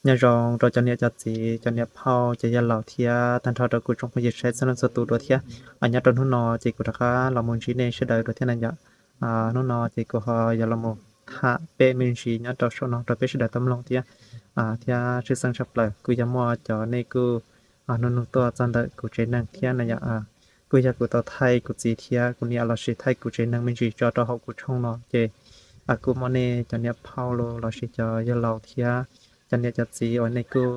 Nyob zoo rau cov niam cov txiv, cov niam phauj, cov yawg laus thiab tag nrho rau kuv tsoom phooj ywg saib txhua leej txhua tus dua thiab. Nyob rau hnub no ces kuv rov qab los mus ntsib nej sawv daws dua thiab na yom. Hnub no ces kuv ho yuav los mus tham peb me ntsis nyob rau saum no rau peb sawv daws tau mloog thiab. Thiab tshwj xeeb tshaj plaws kuj yog muaj cov nej kuj nug nug tuaj txog ntawm kuv tsev neeg thiab na yom. Kuj yog kuv tau thaij kuv txiv thiab kuv niam lossis thaij kuv tsev neeg me ntsis tso rau hauv kuv tshooj no ces kuj muaj nej cov niam phauj los lossis cov yawg laus thiab cov niam cov txiv uas nej kuj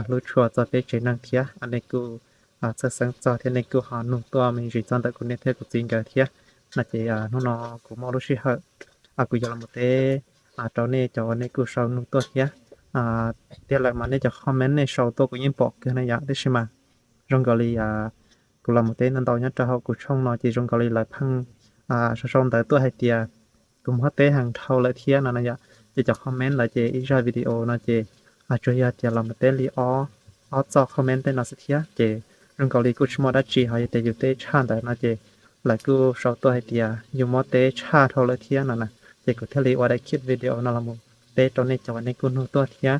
hlub tshua txog peb tsev neeg thiab nej kuj txhawj xeeb txog thiab nej kuj ho nug tuaj me ntsis txog ntawm kuv niam thiab kuv txiv nkawd thiab. No ces hnub no kuv muaj lub sij hawm kuv yuav los mus teb rau nej cov uas nej kuj sau nug tuaj thiab. Tiag lawm mas nej cov comment nej sau tuaj kuv yeej pom kawg na yom, tab sis mas zoo nkaus li kuv los mus teb ntau ntau nyob rau hauv kuv tshooj no ces zoo nkaus li lawv pheej sau sau ntawv tuaj hais tias kuv muab teb heev dhau lawm thiab no na yom. Ces cov comment lawm ces ib zaj video no ces tsuas yog tias los mus teb li ob txoj comment tej no xwb thiab ces zoo nkaus li kuj tsis muaj dab tsi, ho yog tias yus teb tshaj ntawd no ces lawv kuj sau tuaj hais tias yus muab teb tshaj dhau lawm thiab no na. Ces kuv thiaj li ua daim clip video no los mus teb rau nej cov uas nej kuj nug tuaj thiab.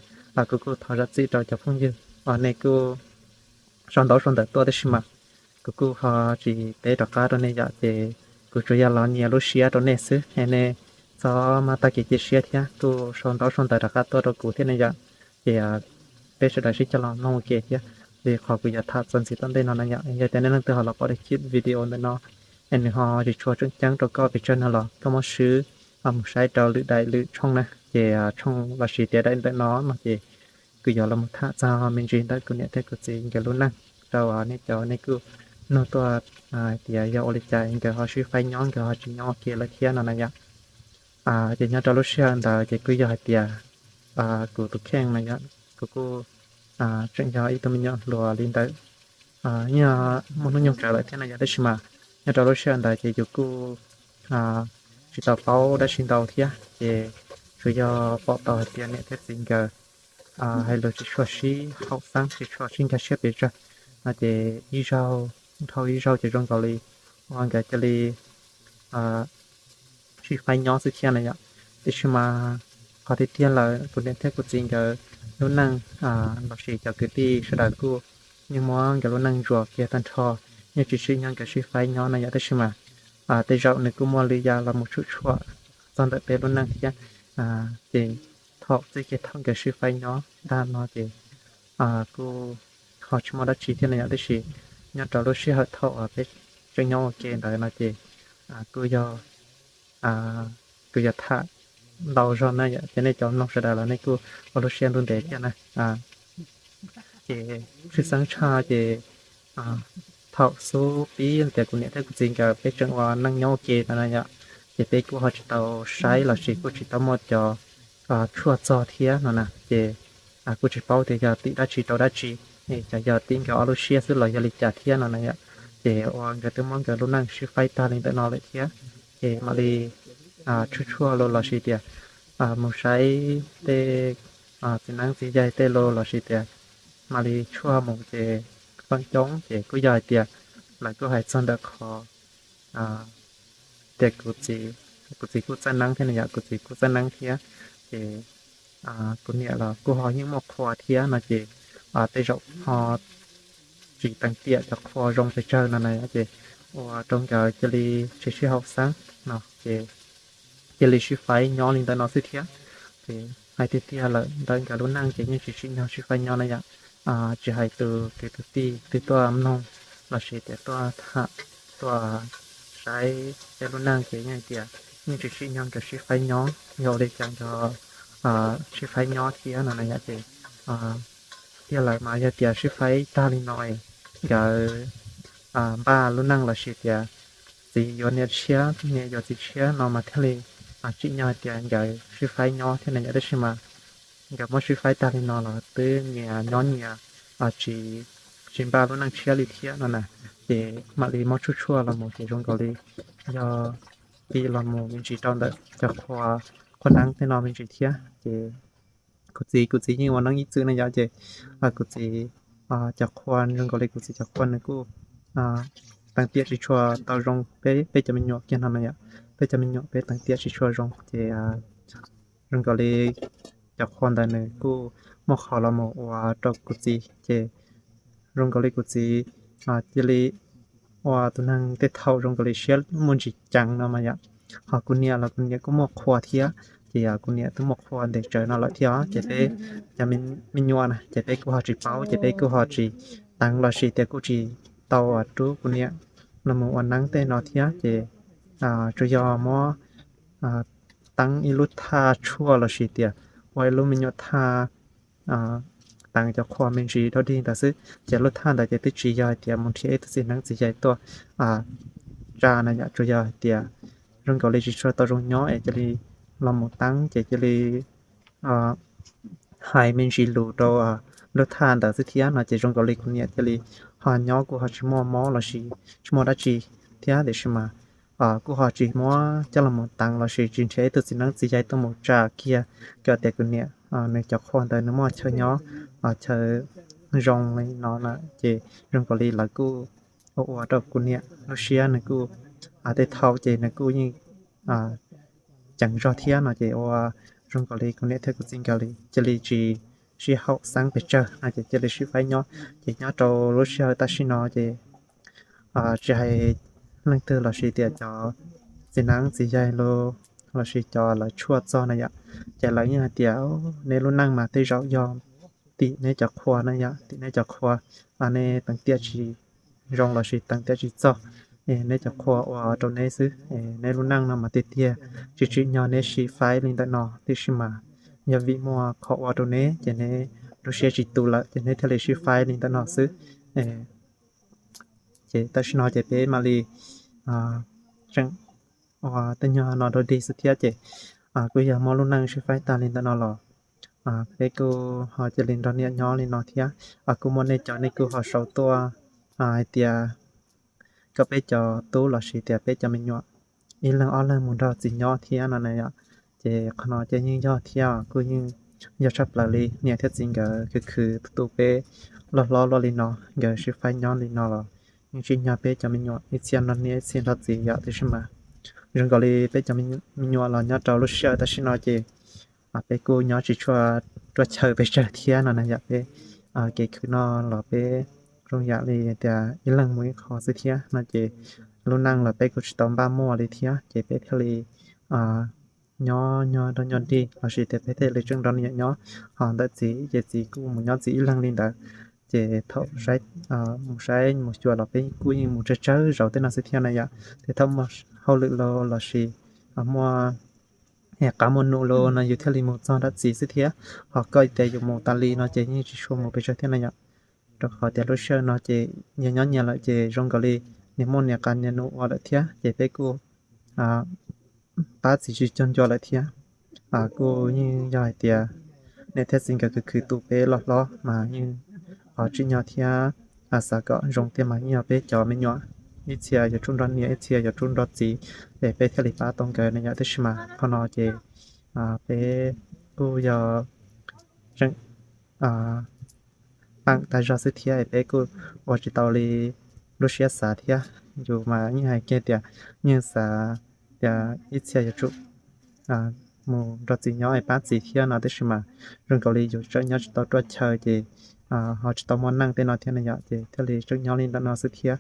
Kuv kuj thov zam txim rau cov phooj ywg uas nej kuj sau ntaub sau ntawv tuaj tab sis mas kuv kuj ho tsis teb rov qab rau nej yom, ces kuv tsuas yog los nyias lub siab rau nej xwb es nej txhob maj tag kev cia siab thiab kuj sau ntaub sau ntawv rov qab tuaj rau kuv thiab ne yom. Ces peb sawv daws sib coj los mloog ua ke thiab, vim qhov kuv yuav tham txog ntxiv tom ntej no na yom. Yog tias nej leej twg ho los pom daim clip video ntawm no es nws ho tsis tshua tseem ceeb rau koj pes tsawg no los koj muab swb mus saib rau lwm daim lwm tshooj na, ces tshooj lossis tias daim ntawm no no ces kuv yuav los mus tham txog me ntsis ntawm kuv niam thiab kuv txiv nkawd lub neej rau nej cov nej kuj nug tuaj hais tias yog ua li cas nkawd ho sib faib nyob nkawd ho tsis nyob ua ke lawm thiab no na yom. Ces nyob rau lub sij hawm ntawd ces kuj yog hais tias kuv tus kheej no yom, kuv kuj tseem yog ib tug me nyuam hluas li ntawm, yog muaj hnub nyoog tsawg lawm thiab no yom, tab sis mas nyob rau lub sij hawm ntawd ces yus kuj tsis tau paub dab tsi ntau thiab ces tsuas yog pom tau hais tias niam thiab txiv nkawd hais lus tsis tshua sib haum xeeb tsis tshua sib nkag siab pes tsawg no ces ib zaug dhau ib zaug ces zoo nkaus li ua nkawd cia li sib faib nyob xwb thiab na yom. Tiam sis mas qhov tiag tiag lawm kuv niam thiab kuv txiv nkawd lub neej lossis cov kwv tij sawv daws kuj yeej muab nkawd lub neej ntsuas kiag tag nrho, yeej tsis tsim nyog nkawd sib faib nyob na yom, tab sis mas tej zaum nws kuj muaj lwm yam los mus tshwm tshuam txog ntawm peb lub neej thiab. Ces thaum txij kiag thaum nkawd sib faib nyob tag no ces kuj ho tsis muaj dab tsi thiab na yom, tab sis nyob rau lub sij hawm thaum peb tseem nyob ua ke ntawd no ces kuj yog kuv yuav tham ntau zog na yom, ces nej cov mloog sawv daws los nej kuj ua lub siab ntuj ntev thiab na. Ces tshwj xeeb tshaj ces thaum xub pib tias kuv niam thiab kuv txiv nkawd peb tseem ua neej nyob ua ke no na yom, ces peb kuj ho tsis tau saib lossis kuj tsis tau muaj cov tshuaj txog thiab no na, ces kuj tsis paub tias yog tim dab tsi rau dab tsi, es yog tim nkawd ob lub siab xwb los yog li cas thiab no na yom. Ces ua nkawd twb muab nkawd lub neej sib faib tag li ntawm no lawm thiab, ces mam li tshuaj tshuaj los lossis tias mus saib tej txiv neeb txiv yaig tej los lossis tias mam li tshuaj mus ces feem coob ces kuj yog hais tias lawv kuj hais txog ntawm qhov tias kuv txiv, kuv txiv kuj txawj neeb thiab na yom, kuv txiv kuj txawj neeb thiab, ces kuv niam los kuj ho yeej muaj qhua thiab no ces tej zaum ho tsis teev tiam cov qhua zoo pes tsawg no na, ces ua rau nkawd cia li tsis sib haum xeeb no ces cia li sib faib nyob li ntawm no xwb thiab. Ces hais tiag tiag lawm ntawm nkawd lub neej ces yeej tsis tsim nyog sib faib nyob na yom. Tsis hais tus kwv tus tij twg tuaj mloog lossis tias tuaj tham tuaj saib peb lub neej ces yeej hais tias yeej tsis tsim nyog nkawd sib faib nyob, yog ua li cas nkawd sib faib nyob thiab no na yom. Ces tiag lawm mas yog tias sib faib tag li no, nkawd npaj lub neej lossis tias txiv yuav niam tshiab niam yuav txiv tshiab no mas thiaj li tsim nyog hais tias nkawd sib faib nyob thiab na yom, tab sis mas nkawd muab sib faib tag li no los twb nyias nyob nyias tsis, tsis npaj lub neej tshiab li thiab no na. Ces mam li muab tshuaj tshuaj los mus ces zoo nkaus li yog pib los mus me ntsis rau ntawm cov qhua, qhua neeb tej no me ntsis thiab. Ces kuv txiv, kuv txiv yeej ua neeb ib txwm na yom, ces kuv txiv cov qhua zoo nkaus li kuv txiv cov qhua nws kuj teev tiam tsis tshua tau zoo peb, peb cov me nyuam kiag no na yom. Peb cov me nyuam peb teev tiam tsis tshua zoo ces zoo nkaus li cov qhua ntawd nws kuj muaj qhov los mus ua rau kuv txiv ces zoo nkaus li kuv txiv cia li ua tus neeg tej thaum zoo nkaus li siab muaj ntsis ceev no mas yom. Ho kuv niam los kuv niam kuj muaj qhua thiab, ces kuv niam twb muaj qhua ntev tsawv no lawm thiab ces peb cov me nyuam na ces peb kuj ho tsis paub ces peb kuj ho tsis teev los sis tias kuj tsis tau rub kuv niam los mus ua neeb tej no thiab ces tsuas yog muab teeb ib lub thaj tshuaj los sis tias ua ib lub me nyuam thaj teev cov qhua me ntsis dog dig ntawd xwb ces lub thaj ntawd ces twb tsis yog hais tias mus nrhiav ib tug txiv neeb txiv yaig tuaj tsa na yom, tsuas yog hais tias zoo nkaus li tsis tshua tau zoo nyob es cia li los mus teeb ces cia li hais me ntsis lus rau lub thaj ntawd xwb thiab no ces zoo nkaus li kuv niam cia li ho nyob kuj ho tsis muaj mob los sis tsis muaj dab tsi thiab tiam sis mas kuj ho tsis muab coj los mus teev los sis tsis nrhiav ib tug txiv neeb txiv yaig tuaj mus tsa kiag kom tias kuv niam nws cov qhua ntawd nws muaj chaw nyob chaw zoo li no na ces zoo nkaus li lawv kuj ua ua rau kuv niam lub siab nws kuj tej thaum ces nws kuj yeej ceev zog thiab no ces ua zoo nkaus li kuv niam thiab kuv txiv nkawd cia li tsis sib haum xeeb pes tsawg no ces cia li sib faib nyob ces nyob rau lub sij hawm tam sim no ces tsis hais leej twg los sis tias cov txiv neeb txiv yaig los sis cov lawv tshuaj txog na yom, ces lawv yeej hais tias neb lub neej mas tej zaum yog tim neb cov qhua na yom, tim neb cov qhua, nej teev tiam tsis zoo los sis teev tiam tsis txog, neb cov qhua ua rau neb xwb, neb lub neej no mas tiag tiag tsis tsim nyog neb sib faib li ntawm no tiam sis mas yog vim muaj qhov ua rau neb ces neb lub siab tsis tu lawm ces neb thiaj li sib faib li ntawm no xwb. Ces tam sim no ces peb mam li tseem ua tej nyuag no dog dig xwb thiab ces kuj yog muab lub neej sib faib tag li ntawm no los peb kuj ho cia li nrog niam nyob li no thiab. Kuj muaj nej cov nej kuj ho sau tuaj hais tias kom peb cov tub los sis tias peb cov me nyuam ib leeg ob leeg mus nrog txiv nyob thiab no na yom. Ces qhov no ces yeej yog thiab kuj yeej yog tshaj plaws li, niam thiab txiv nkawd khwv khwv tu peb loj hlob luaj li no, nkawd sib faib nyob li no los yeej tsim nyog peb cov me nyuam ib txhia nrog niam ib txhia nrog txiv yom, tiam sis mas zoo nkaus li peb cov me nyuam los nyob rau lub sij hawm tam sim no ces peb kuj nyob tsis tshua ruaj chaw pes tsawg thiab no na yom, peb kev khwv no los peb zoo yam li tias ib leeg mus ib qho xwb thiab no ces lub neej los peb kuj tsis tau npaj muaj li thiab ces peb thiaj li nyob nyob nrog nyob nrig los sis tias peb thiaj li tseem nrog niam nyob, ho ntawm txiv ces txiv kuj mus nyob txiv ib leeg li ntawd. Ces thaum mus saib mus xyuas los peb kuj yeej mus tsawg tsawg zaus tej no xwb thiab na yom, ces thaum muaj hauj lwm los los sis muaj qab muaj num los no yus thiaj li mus txog nrog txiv xwb thiab. Ho koj tias yus mus tas li no ces yeej tsis tshua mus pes tsawg thiab na yom, rau qhov tias lub sij hawm no ces yog nyob nyias lawm ces zoo nkaus li niam muaj niam qab niam num ua lawm thiab ces peb kuj pab txiv tsis cuag ncua lawm thiab. Kuj yeej yog hais tias niam thiab txiv nkawd khwv khwv tu peb loj hlob mas yeej qhov tsim nyog thiab xav kom zoo tiag mas yeej yog peb cov me nyuam ib txhia yuav tsum nrog niam ib txhia yuav tsum nrog txiv es peb thiaj li pab tau nkawd na yom, tiam sis mas qhov no ces peb kuj yog tseem peem tag zog xwb thiab es peb kuj ua tsis tau li lub siab xav thiab. Yus mas yeej hais kiag tias yeej xav tias ib txhia yuav tsum mus nrog txiv nyob es pab txiv thiab no tiam sis mas zoo nkaus li yus tseem nyob tsis tau ruaj chaw ces ho tsis tau muaj neej tej no thiab na yom, ces thiaj li tseem nyob li ntawm no xwb thiab.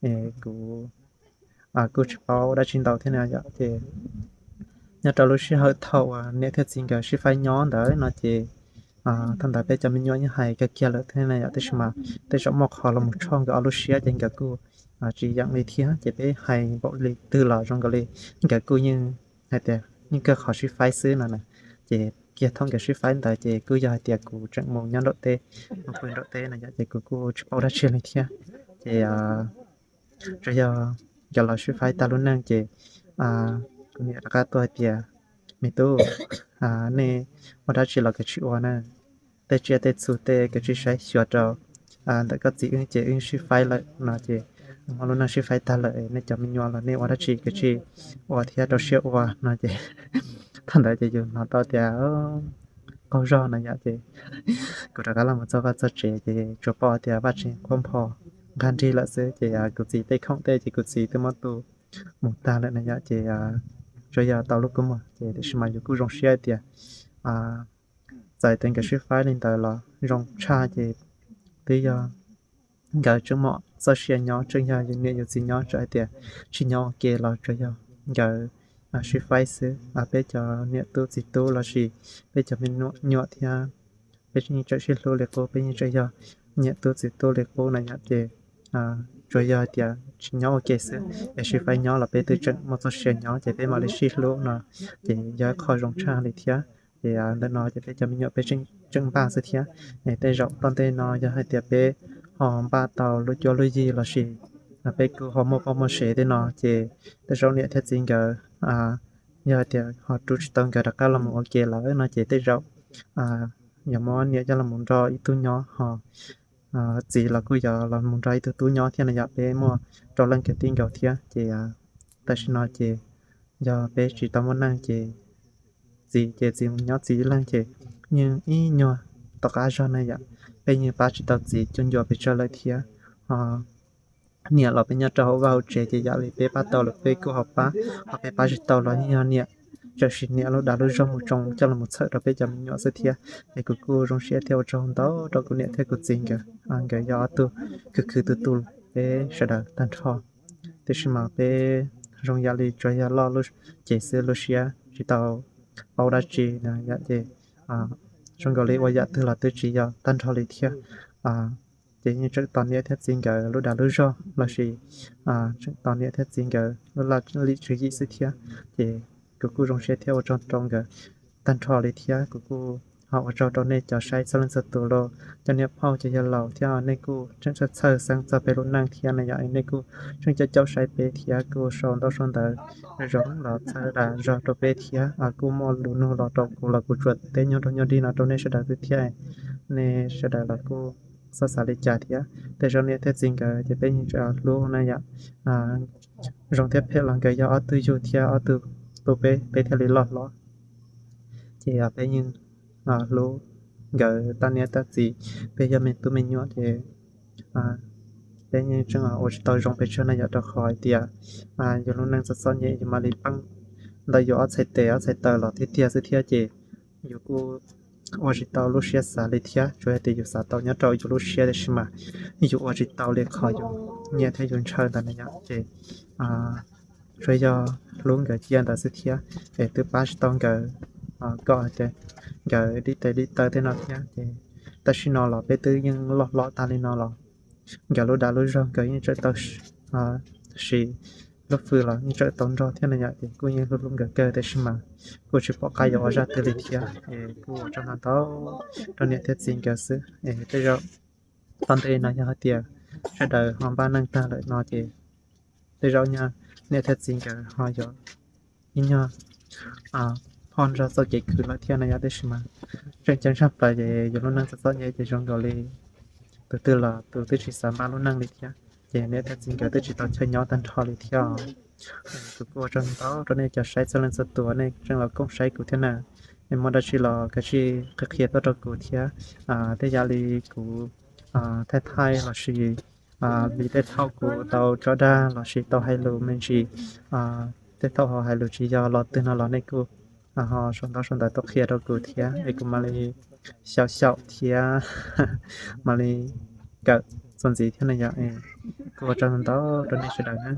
Es kuv kuj tsis paub dab tsi ntau thiab na yom, ces nyob rau lub sij hawm thaum uas niam thiab txiv nkawd sib faib nyob ntawd no ces thaum ntawd peb cov me nyuam yeej hais kawg kiag lawm thiab na yom, tiam sis mas tej zaum muaj qhov los mus tshoj nkawd ob lub siab ces nkawd kuj tsis yeem li thiab ces peb hais npaum li twg los zoo nkaus li nkawd kuj yeej hais tias yeej kawg qhov sib faib xwb no na. Ces kiag thaum nkawd sib faib ntawd ces kuj yog hais tias kuv tseem mus nyob nraum teb, mus pw nraum teb no yom, ces kuv kuj tsis paub dab tsi li thiab. Ces tsuas yog nkawd los sib faib tag lub neej ces kuv niam rov qab tuaj hais tias, me tub, nej ua dab tsi los kav tsij ua na, tej tsiaj tej txhu tej kav tsij saib xyuas rau ntawm koj txiv wb ces wb sib faib lawm no ces muaj lub neej sib faib tag lawm, nej cov me nyuam los nej ua dab tsi kav tsij ua thiab rau siab ua no ces thaum ntawd ces yus hnov tau tias qaug zog no yom, ces kuv rov qab los mus txog vaj txog tsev ces tsuas pom tias vaj tsev qhuav npho nqag nrig lawm xwb ces kuv txiv tej khoom tej ces kuv txiv twb muab tu mus tag lawm no yom, ces tsuas yog tau lub kua muag ces tiam sis mas yus kuj zoo siab tias txawm tias nkawd sib faib li ntawd los zoo tshaj ces twb yog nkawd tseem muaj txoj sia nyob, tseem yog yus niam yus txiv nyob, txawm hais tias tsis nyob ua ke los tsuas yog nkawd sib faib xwb. Peb cov niam tub txiv tub lossis peb cov me nyuam thiab peb yeej tseem sib hlub li qub, peb yeej tseem yog niam tub txiv tub li qub na yom. Ces tsuas yog tias tsis nyob ua ke xwb, es sib faib nyob los peb twb tseem muaj txoj sia nyob ces peb mam li sib hlub no, ces yog qhov zoo tshaj li thiab. Ces ntawm no ces peb cov me nyuam peb tseem npaj xwb thiab. Tej zaum tom ntej no yog hais tias peb ho npaj tau lub cuab lub yig lossis peb kuj ho muaj poj muaj sev tej no ces tej zaum niam thiab txiv nkawd yog hais tias ho rub tsis tau nkawd rov qab los mus ua ke lawm no ces tej zaum yuav muab niam coj los mus nrog ib tug nyob ho txiv los kuj yuav los mus nrog ib tug tub nyob thiab na yom. Peb muaj rau leej kwv tij nkaus thiab ces tam sim no ces yog peb tsis tau muaj neej ces txiv ces txiv mus nyob txiv ib leeg ces yeej ib nyuag tom qab zog na yom. Peb yeej pab tsis tau txiv cuag ncua pes tsawg lawm thiab. Niam los peb nyob rau hauv vaj hauv tsev ces yam li peb pab tau lawm peb kuj ho pab, ho peb pab tsis tau los yeej yog niam, tam sim niam lub dag lub zog mus tsoo coj los mus txhawm rau peb cov me nyuam xwb thiab. Es kuv kuj zoo siab thiab ua tsaug ntau rau kuv niam thiab kuv txiv nkawd, nkawd yog ob tug khwv khwv tu tu peb sawv daws tag nrho. Tiam sis mas peb zoo yam li tsuas yog loj lub cev xwb, lub siab tsis tau paub dab tsi na yom. Ces zoo nkaus li ua yam twg los twb tsis yog tag nrho li thiab. Ces yeej tseem tos niam thiab txiv nkawd lub dag lub zog lossis tseem tos niam thiab txiv nkawd lub laj lim tswv yim xwb thiab. Ces kuv kuj zoo siab thiab ua tsaug rau nkawd tag nrho li thiab. Kuv kuj ho ua tsaug rau nej cov saib txhua leej txhua tus los cov niam phauj cov yawg laus thiab, nej kuj tseem txhawj txhawj xeeb txog peb lub neej thiab na yom. Nej kuj tseem caum caum saib peb thiab kuj sau ntaub sau ntawv zoo los txhawb dag zog rau peb thiab. Kuj muaj lus nug los rau kuv los kuv tsuas teb nyuag rau nyuag dig no rau nej sawv daws xwb thiab. Nej sawv daws los kuj txhob xav li cas thiab. Tej zaum niam thiab txiv nkawd ces peb yeej tseem hlub na yom. Zoo thiab phem los nkawd yog ob tug yug thiab ob tug tu peb, peb thiaj li loj hlob. Ces peb yeej hlub nkawd tab niam tab txiv, peb yog me tub me nyuam ces peb yeej tseem ua tsis tau zoo pes tsawg na yom, rau qhov hais tias yus lub neej txom txom nyem yus mam li pheej ntawm yus ob txhais tes ob txhais taw los tiag tiag xwb thiab ces yus kuj ua tsis tau lub siab xav li thiab. Tsuas yog tias yus xav tau nyob rau yus lub siab tiam sis mas yus ua tsis tau li qhov yus nyiam thiab yus ntshaw ntawd na yom. Ces tsuas yog hlub nkawd cia ntawd xwb thiab, es twb pab tsis tau nkawd kom hais tias nkawd dim tes dim taw tej no thiab. Ces tam sim no los peb twb yeej loj hlob tag li no los nkawd lub dag lub zog nkawd yeej tseem tau siv, lub fwj los yeej tseem tau nrog thiab na yom. Ces kuj yeej hlub hlub nkawd kawg tiam sis mas kuj tsis pom qab yuav ua zaj twg li thiab. Es kuj ua tsaug ntau ntau rau niam thiab txiv nkawd xwb. Es tej zaum tom ntej no yog hais tias sawv daws ho npaj neej tag lawm no ces tej zaum nyaj niam thiab txiv nkawd ho yuav ib nyuag phoj nrog txoj kev khwv lawm thiab na yom. Tiam sis mas tseem ceeb tshaj plaws ces yus lub neej txom txom nyem ces zoo nkaus li tus twg los tus twb tsis xav npaj lub neej li thiab. Ces niam thiab txiv nkawd twb tsis tau chaw nyob tag nrho li thiab. Kuv kuj ua tsaug ntau rau nej cov saib txhua leej txhua tus, nej tseem los koom saib kuv thiab na. Nej muaj dab tsi los kav tsij qhia qhia tuaj rau kuv thiab. Tej yam li kuv thaij thaij lossis li tej thaum kuv tau tso dag lossis tau hais lus me ntsis, tej thaum ho hais lus tsis yog los twg no los nej kuj ho sau ntaub sau ntawv tuaj qhia rau kuv thiab es kuv mam li xyaum xyaum thiab mam li kawm txuas ntxiv thiab na yom. Kuj ua tsaug ntau rau nej sawv daws na.